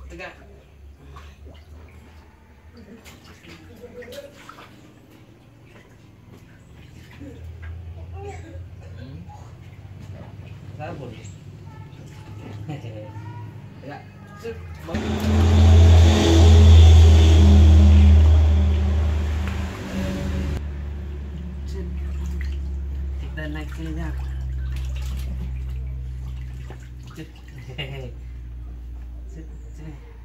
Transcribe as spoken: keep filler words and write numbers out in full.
Tegak. Hmm. Sabun. Tegak. Sip. Bagus. Sip. Kita naik sini, Jang. Sip. Sip, sini.